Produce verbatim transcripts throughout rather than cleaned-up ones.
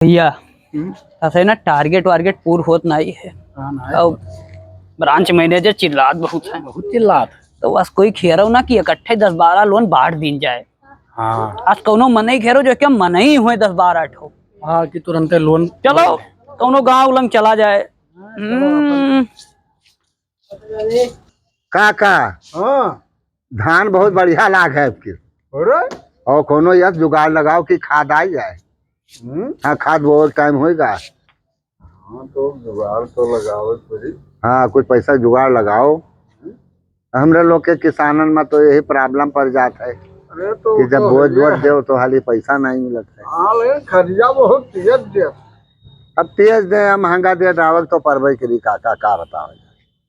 भैया, हम्म? ऐसे ना target वारगेट पूर होत नाहीं है। हाँ, नाहीं और होत। Branch manager चिल्लात बहुत है। बहुत चिल्लात। तो बस कोई खेरो ना कि इकट्ठे दस बारह loan बाँट दीन जाए। हाँ। आज कौनो मनई खेरो जो क्या मनई हुए दस बारह ठो। हाँ, कि तुरंते loan। चलो, कौनो गाँव लंग चला जाए। हाँ, चलो अपन। हम्म। काका, हाँ। धान बहुत बढ़िया लाग है अबकी। अरे? और कौनो यस जुगाड़ लगाओ कि खाद आ जाए। हम्म? हाँ, खाद बोवे के time होइगा। हाँ, तो जुगाड़ तो लगावे पड़ी। हाँ, कुछ पैसा जुगाड़ लगाओ। हम्म? हमरे लोग के किसानन में तो यही problem पड़ जात है अरे, तो कि जब तो बोझ है। बोझ देव तो हाली पैसा नहीं मिलत है। हाँ, लेकिन खर्चा बहुत तेज देत। अब तेज दे, महंगा दे, डावक तो परबे करी, काका, का बतावे।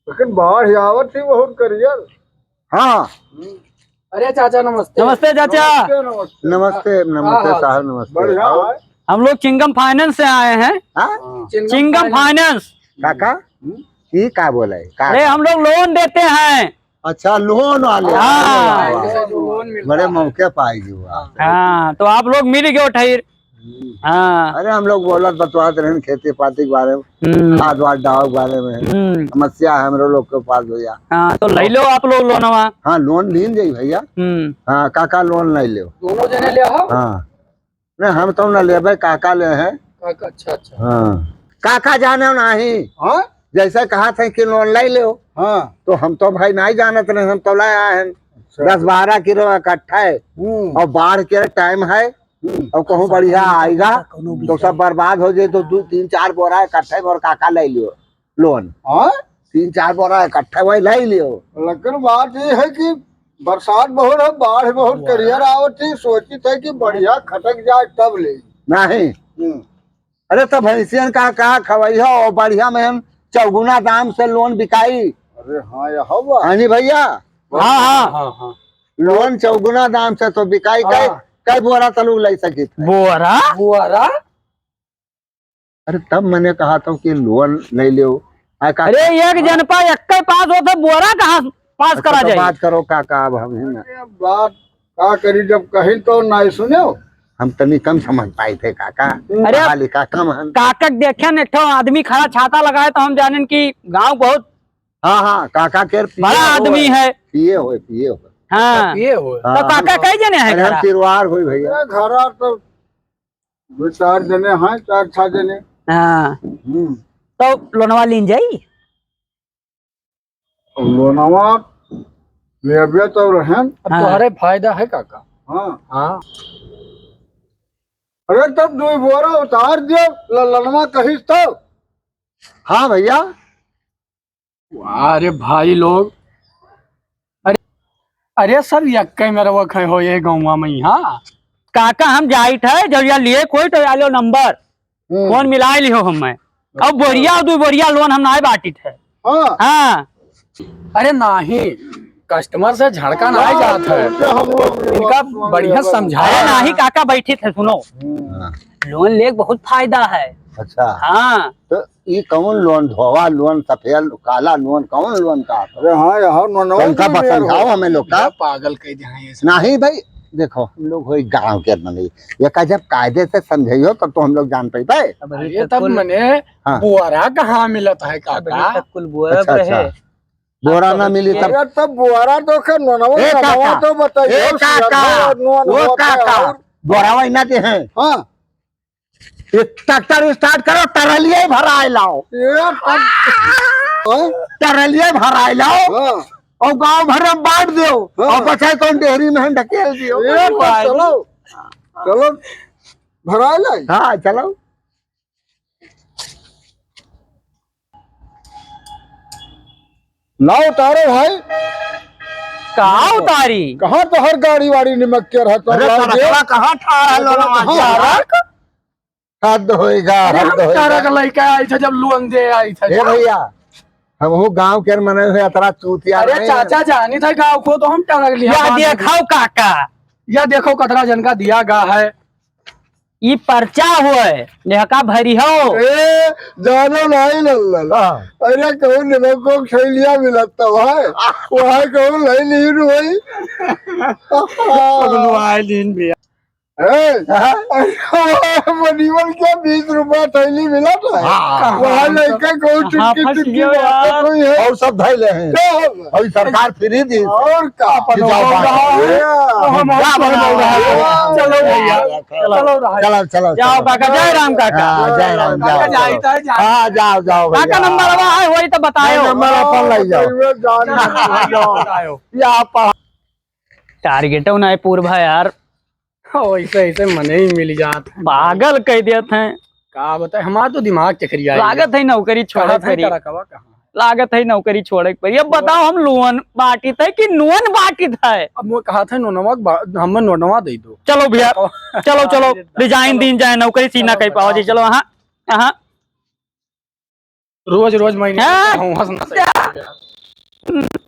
लेकिन बाढ़ आवत ही बहुत करियर। हाँ। हम्म। अरे चाचा, नमस्ते। नमस्ते चाचा। नमस्ते, नमस्ते। नमस्ते, नमस्ते हाँ, हाँ। साहब, नमस्ते। बढ़िया है। हम लोग चिंगम finance से आए हैं। हाँ? हाँ। चिंगम चिंगम finance। Finance। काका, हम्म? ये का बोला है? का अरे, का? हम लोग loan देते हैं। अच्छा, loan वाले। हाँ। वाह, वाह, वाह। Loan मिलता बड़े है। मौके पाई जी, वाह। हाँ, तो आप लोग मिल गए ठहिर। हम्म। हाँ। अरे, हम लोग बोलत बतवात रहन खेती पाती के बारे में, हम्म। खाद वाद डाव के बारे में। हम्म। समस्या है हमरो लोग के पास भैया। हाँ, तो ले लो आप लोग लोनवा। हाँ, loan लीन जाई भैया। हम्म। हाँ, काका loan ले लो। दोनों जने ले आओ। हाँ। नहीं, हम तो ना लेबे, काका ले हैं। काका, अच्छा, अच्छा। हाँ। काका जाने नहीं। हाँ? जैसे कहा थे कि loan ले लो। हाँ। तो हम तो भाई नहीं जानत रहे, हम तो ले आए हैं। अच्छा। दस बारह किलो इकट्ठा है। हम्म। और बाढ़ के time है। हम्म। और कहूँ बढ़िया आएगा, कौनो भी तो सब बर्बाद हो जाए, तो दू, तीन, चार बोरा इकट्ठे में और काका ले लियो loan। हाँ? तीन, चार बोरा इकट्ठे वही ले लियो। लेकिन बात ये है कि बरसात बहुत है, बाढ़ बहुत करियर आवत थी, सोचित है कि बढ़िया खटक जाए तब ले। नहीं। हम्म। अरे, तो भैंसियन का, का खवई हो, बढ़िया में हम चौगुना दाम से loan बिकाई। अरे हाँ, यह हवा। हाँ जी भैया। हाँ, हाँ। हाँ, हाँ। Loan चौगुना दाम से तो बिकाई, हाँ। कई, कई बोरा तलू ले सकित है। बोरा? बोरा? अरे, तब मैंने कहा था कि loan ले लो। आ, का अरे, एक जन पा, एक के पास होता, बोरा कहाँ पास अच्छा, करा तो जाए? बात करो काका, अब हम ही ना। अरे, बात का करी, जब कहीं तो नहीं सुने हो। हम तनी कम समझ पाए थे काका। अरे, कहा लिखा कम हन। काका के देखे न, एक ठो आदमी खड़ा छाता लगाए, तो हम जानेन कि गाँव बहुत हाँ, हाँ, काका के पिए बड़ा होए, आदमी है। पिए होए, पिए होए। हाँ। पिए होए। हाँ, तो काका हम, कई जने हैं अरे, हम घरा? तिरवार होई भैया। अरे, घरा तो दो चार जने हैं, चार छह जने। हाँ। हम्म। तो लोनवा लीन जाई? लोनवा लेबे तो रहन। अब हाँ। तोहरे फायदा है काका। हाँ। हाँ। अरे, तब दो बोरा उतार दियो, ल-, ललनवा कहिस तो। हाँ भैया। अरे भाई लोग, अरे, अरे सब यक्के में रवक है हो ये गौवा में यहाँ। काका हम जाइत है, जब या लिए कोई तो या लो नंबर, हम्म। फोन मिलाए लिहो हमें। अब अच्छा। बोरिया दो बोरिया लोन हम नाय बाटित है। हाँ। हाँ। अरे नाही, customer से झड़का नाय जात है। हम लोग इनका बढ़िया समझाया। अरे नाही काका बैठित है, सुनो। हम्म। लोन लेके बहुत फायदा है। अच्छा। हाँ। तो ई कौन लोन, धोवा लोन, सफेद काला लोन, कौन लोन का? अरे हाँ, यहाँ नोनवा कौन का लोन बा, समझाओ हमें लोग का। पागल कह दे हैं ये सब। नहीं भाई, देखो, हम लोग होई गाँव के नहीं, ये का जब कायदे से समझाइयो तब तो हम लोग जान पाइबे। अब अरे ये तब कुल मने हाँ। बोरा कहाँ मिलत है अब काका? ये तक कुल बोरा अच्छा, पर है। अच्छा। बोरा ना मिली तब। अरे तब बोरा तो के नोनवा ए काका, नोनवा तो बताइए, ए काका, नोनवा ओ नोनवा काका, और बोरा वही ना दे हैं। हाँ। ये ट्रैक्टर start करो, टरलिया ही भराए लाओ। ये ट्रैक-, हाँ? टरलिया ही भराए लाओ। हाँ। और गांव भर में बांट दो। हाँ। और बचाए कौन डेहरी में ढकेल दियो। ये तो चलो, चलो, भराए लाई। हाँ, चलो। ना उतारो भाई। कहाँ उतारी? कहाँ तोहर गाड़ी वाड़ी निमक के रहता अरे, लाओ दे। सड़कवा कहाँ ठाड़ है, लोनवा कहाँ जा रहा? उतारा? हद होइगा, अरे, हद हम होइगा। तारा का लइका आई था, जब लोन दे आई था, ए जा। भैया, हमहू गांव के मने हुए अतरा चूतिया अरे, नहीं। चाचा जानी था गांव को, तो हम टरक लिया या बांध देखो दिया। काका। या देखो कतरा जन का दिया गा है। ई पर्चा हुए, नेहका भरी हो। ए, जानो नहीं लल्लन। हाँ। अरे, कहूँ निमक को खैलिया मिलत तो है। वहाँ कहूँ लई लीन होई। पगलू आए लीन भैया। ए, हाँ? अरे, वो मनीवन के बीस रुपया थैली मिला था। हाँ। वहाँ लड़का को हाँ, चुटकी फंस चुटकी गया बात यार। कोई है। और सब धैले हैं। सब। अभी सरकार फ्री दी। और का? कि जाओ बात। हाँ। हम जा अपन बोल रहा है। चलो भैया। चलो। चलो, चलो, चलो। जाओ काका, जय राम काका। हाँ, जय राम, काका जाओ, जाओ। जाइता है, जाइता है। हाँ, जाओ, जाओ भैया। काका नंबर आवा है, वही तो बतायो। नहीं, नंबर अपन ले जाओ। बताइए, जान जाओ। बतायो। या पढ़ा। टारगेटो ना है पूरबा यार। हाँ, ऐसे, ऐसे मने ही मिल जात हैं। पागल कह देत हैं। का बताए, हमार तो दिमाग चकरिया लागत है नौकरी छोड़े कहाँ था परी। तेरा कवा कहाँ? लागत है नौकरी छोड़े परी। अब बताओ, हम लोन बांटित है कि नोन बांटित है? अब वो कहा था नोनवा के बा-, हमें नोनवा दे दो। चलो भैया, चलो, चलो, रिजाइन दीन जाए, नौकरी सीना चलो, कह पाओ जी। बताओ। चलो, हाँ, हाँ। रोज, रोज महीने हाँ। का हूँ, हंसना सही।